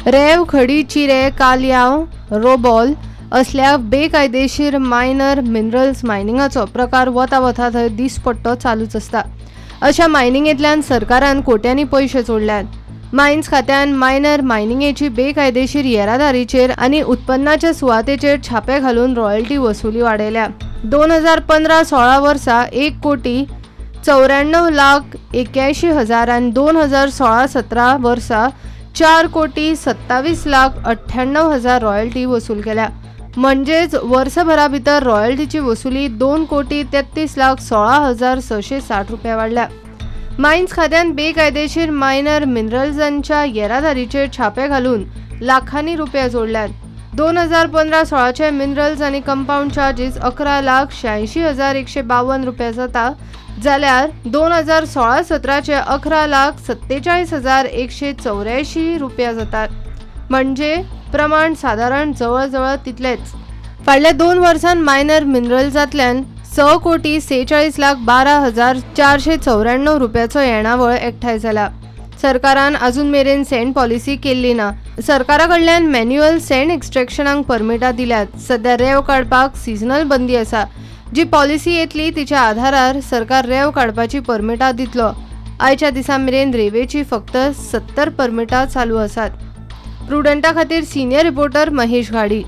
रेंव, खडी, चिरे, कालयांव, रोबॉल असल्या बेकायदेशीर मायनर मिनरल्स मायनिंगाचो प्रकार वता वता थंय दिसपट्टो चालूच आसता. अशा मायनिंगेंतल्यान सरकारान कोट्यांनी पयशे जोडल्यात. मायन्स खात्यान मायनर मायनिंगेची बेकायदेशीर येरादारीचेर आनी उत्पन्नाच्या सुवातेचेर छापे घालून रॉयल्टी वसुली वाडयल्या. 2015-16 वर्सा 1,94,81,000 आनी 2016-17 वर्सा 4,27,98,000 रॉयल्टी वसूल केल्या. म्हणजेच वर्सभरा भितर रॉयल्टीची वसुली 2,33,16,660 रुपया वाडल्या. मायन्स खात्यान बेकायदेशीर मायनर मिनरल्सांच्या येरादारीचेर छापे घालून लाखांनी रुपया जोडल्यात. 2015-16 मिनरल्स आनी कंपाउंड चार्जीस 11,86,152 रुपया जाता, जाल्यार 2016-17 11,47,184 रुपया जातात. म्हणजे प्रमाण सादारण जवळजवळ तितलेच. फाटल्या 2 वर्सांत मायनर मिनरल्सांतल्यान 6,46,12,494 रुपयाचो येणावळ एकठांय जाला. सरकारान अजून मेरेन सँड पॉलिसी केल्ली ना. सरकारा कडल्यान मॅन्युअल सँड एक्स्ट्रॅक्शनाक परमिटां दिल्यात. सध्या रेंव काडपाक सिजनल बंदी आसा. जी पॉलिसी येतली तिच्या आधारार सरकार रेंव काडपाची परमिटां दितलो. आयच्या दिसा मेरेन रेंवेची फक्त 70 परमिटां चालू आसात. प्रुडंटा खातीर सिनियर रिपोर्टर महेश घाडी.